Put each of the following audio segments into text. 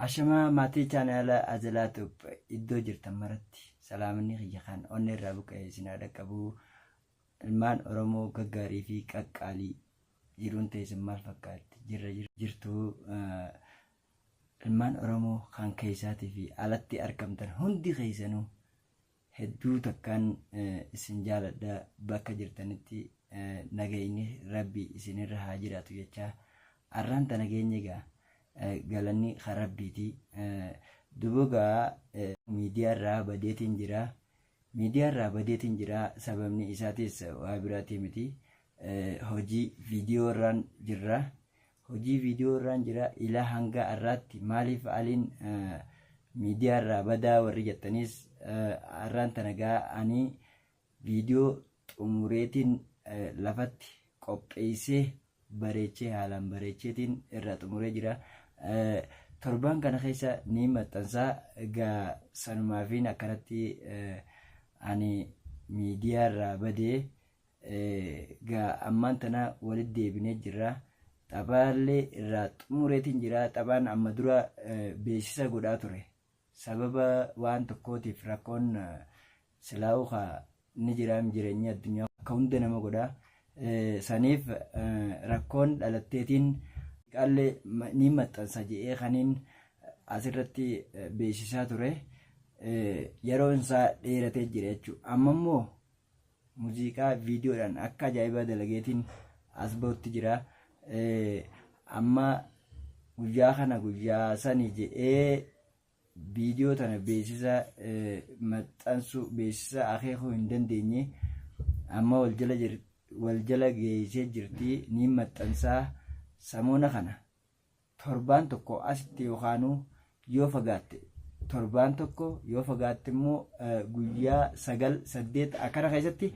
Ashamaa maatii chaanaala Azalaa Tube iddoo jirtan maratti salaamanni kiyya kan onnee irraa buqqa'e isin haa dhaqqabu. Ilmaan Oromoo gaggaarii fi qaqqaalii jiruun teessan maal fakkaatti jirra jirtu ilmaan Oromoo kan keessaatii fi alatti argamtan hundi keessanuu Hedduu takkaan isin jaaladha bakka jirtanitti nagayni rabbi isinirra haa jiraatu jechaa arraan tana geenye egaa galanni kan rabbiiti dubo gaa miidiyaa irraa badeetiin jira miidiyaa irraa badeetiin jira sababni isaatis waa biraatii miti hojii viidiyoo irraan jirra Hojii video irraan jira ilaa hanga arraatti maaliif aliin miidiyaa irraa badaa warri jettaniis arraan tana gaa ani video xumureetiin lafatti qopheessee bareechee haalaan bareecheetiin irraa xumuree jira. Torbaan kana keessa ni maxxansaa gaa sanumaafiin akkanatti ani miidiyaa irraa badee Egaa ammaan tana walitti deebinee jirra. Taphaallee irraa xumureetiin jira. Taphaan amma dura beeksisa godhaa ture. Sababa waan tokkootiif rakkoon silaa'uu kaa ni jiraam jireenyi addunyaa akka hunda nama godha. Saniif rakkoon dhalatteetiin qaallee ni maxxansa je'ee kaniin asirratti beeksisaa ture. Yeroon isaa dheeratee jira jechuudha. Amma immoo muziiqaa viidiyoodhaan akka ajaa'ibaa dalageetiin as bahutti jira. Amma guyyaa kana guyyaa sani jedhee viidiyoo tana beeksisa maxxansuu beeksisa akeekuu hin dandeenye amma wal jala wal jala geessee jirti ni maxxansaa samoona kana. Torbaan tokko asitti yookaanuu yoo fagaatte torbaan tokko yoo fagaatte immoo guyyaa 9 8 akkana keessatti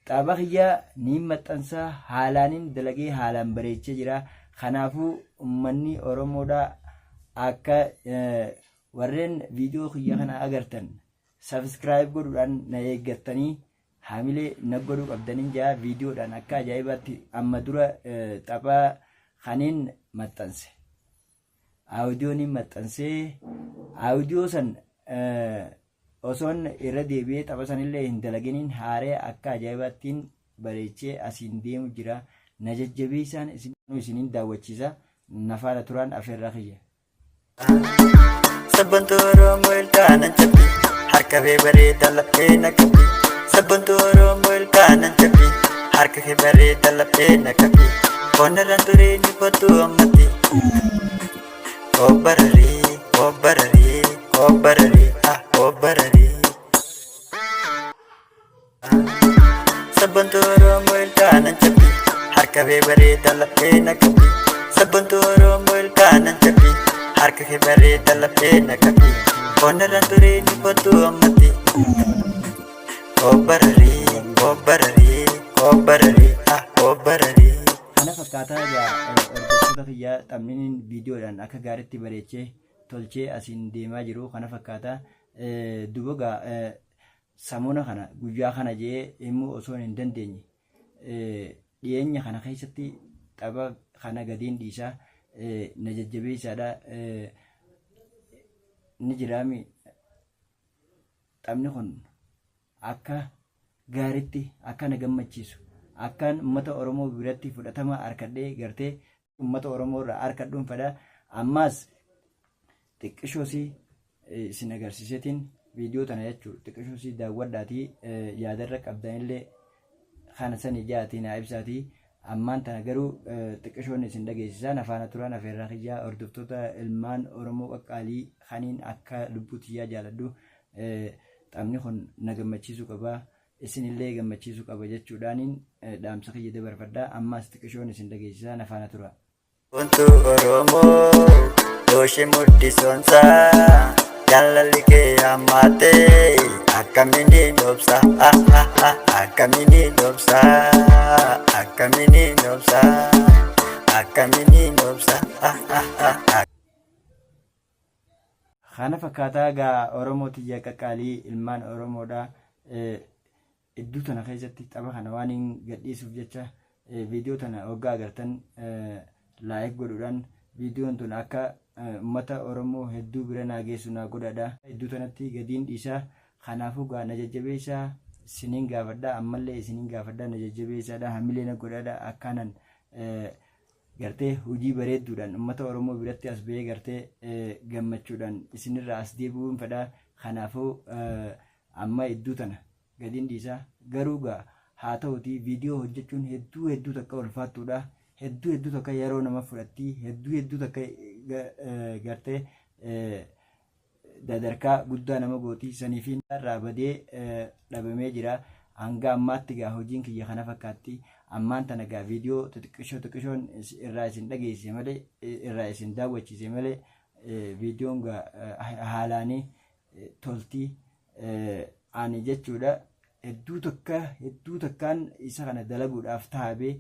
xaaba kiyya niin maxxansa haalaaniin dalagee haalaan bareechee jira. Kanaafuu ummanni Oromoodha akka warreen viidiyoo kiyya kana agartan subscribe godhuudhaan na eeggattanii Haamilee na godhuu qabdanin jaa viidiyoodhaan akka ajaa'ibaatti amma dura tapha kaniin maxxanse. Aawudiyooniin maxxansee aawudiyoo san osoon irra deebi'ee tapha sanillee hin dalaginiin haaree akka ajaa'ibaattiin bareechee asiin deemu jira. Na jajjabeessaan isiniin daawwachiisa. Na faana turaan afeerraa kiyya. Sabbantu Oromoo ilkaanan cabbi harka kee bareeda laphee na qabbi. Sabbantu Oromoo ilkaanan cabbi harka kee bareeda laphee na qabbi. Onnarraan turee ni kottu ammatti. Obbararii obbararii obbararii ah obbararii. Sabbantu Oromoo ilkaanan cabbi harka kee bareeda laphee na qabbi. Sabbantu Oromoo ilkaanan cabbi harka kee bareeda laphee na qabbi. Onnarraan turee ni kottu ammatti. Obbararii obbararii obbararii ah obbararii. Kana fakkaataa egaa hordoftoota kiyyaa taphniin viidiyoodhaan akka gaariitti bareechee tolchee asiin deemaa jiru kana fakkaata. Dubogaa Samona kana guyyaa kana je'ee himuu osoon hin dandeenye dhiyeenya kana keessatti tapha kana gadiin dhiisa na jajjabeessaadha ni jiraami taphni kun akka gaaritti akka na gammachiisu akkaan ummata Oromoo biratti fudhatama arkadhee gartee ummata Oromoo irraa arkadhuun fedha ammaas xiqqishoosii isin agarsiiseetiin viidiyoo tana jechuu xiqqishoosii daawwadhaatii yaadarra qabdanillee kana sani ja'atii naa ibsaatii ammaan tana garuu xiqqishoon isin dhageessisaa na faana turaan afeerraa kiyyaa hordoftoota ilmaan Oromoo qaqqaalii kaniin akka lubbuu tiyyaa jaaladhu taphni kun na gammachiisuu qaba isinillee gammachiisuu qaba jechuudhaaniin dhaamsa kiyya dabarfadha ammaas xiqqishoon isin dhageessisaa na faana turaa. Bontuu Oromoo dooshee murtisoonsaa jaalalli kee hammaatee akkamiin dhoobsa akkamiin dhoobsa akkamiin dhoobsa akkamiin dhoobsa. Kana fakkaataa gaa Oromoo tiyya qaqqaalii ilmaan Oromoodha. Idduu tana keessatti tapha kana waan hin gadhiisuuf jecha viidiyoo tana hoggaa agartan laayik godhuudhaan viidiyoon tun akka Uummata Oromoo hedduu bira naa geessu naa godhadha. Hedduu tanatti gadiin dhiisaa. Kanaafuu gaa na jajjabeessaa isiniin gaafadha. Ammallee isiniin gaafadha na jajjabeessaadha. Hamilee na godhadha akkaanan gartee hojii bareedduudhaan uummata Oromoo biratti as ba'ee gartee gammachuudhaan isinirraa as deebi'uun fedha. Kanaafuu amma hedduu tana gadiin dhiisaa. Garuu gaa haa ta'utii viidiyoo hojjechuun hedduu hedduu takka ulfaattuudha. Hedduu hedduu takka yeroo nama fudhatti. Hedduu hedduu takka gartee dadarkaa guddaa nama gooti. Saniif irraa badee dhabamee jira. Hanga ammaatti gaa hojiin kiyya kana fakkaatti. Ammaan tana gaa viidiyoo xixiqqishoo xixiqqishoon irraa isin dhageessise malee, irraa isin daawwachiise malee, viidiyoon gaa haalaanii tolti ani jechuudha. Hedduu takka hedduu takkaan isa kana dalaguudhaaf taa'abe.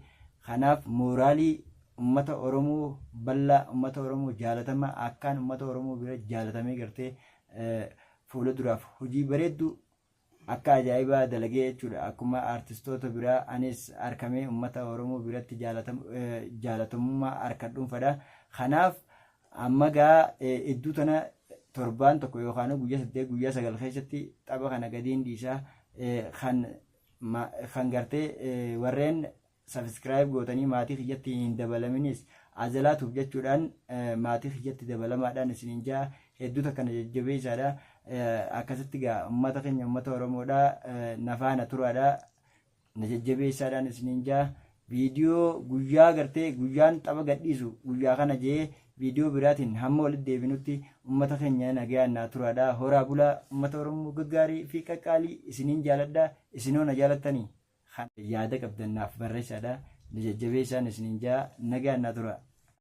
Kanaaf mooraalii ummata Oromoo bal'aa, ummata Oromoo jaalatamaa, akkaan ummata Oromoo bira jaalatamee gartee fuula duraaf hojii bareedduu akka ajaa'ibaa dalagee jechuudha. Akkuma aartistoota biraa anis arkamee ummata Oromoo biratti jaalatamummaa harkadhuun fedha. Kanaaf amma gaa iddoo tana torbaan tokko yookaan guyyaa 8, guyyaa 9 keessatti tapha kana gadiin dhiisaa. Kan gartee warreen subscribe gootanii maatii kiyyatti hin dabalaminis azalaatuuf jechuudhaan maatii kiyyatti dabalamaadhaan isiniin jaa. Hedduu takka na jajjabeessaadha. Akkasitti gaa ummata keenya, ummata Oromoodha, nafaana turaadha, na jajjabeessaadhaan isiniin jaa. Viidiyoo guyyaa gartee guyyaan tapha gadhiisu guyyaa kana jee viidiyoo biraatiin hamma walitti deebinutti ummata keenya nagayaan naa turaadha. Horaa bulaa, ummata Oromoo gaggaarii fi qaqqaalii, isiniin jaaladha. Isinoo na jaalattanii yaada qabdan naaf barreessaadha, na jajjabeessaan isiniin jaa. Nagaan naa tura.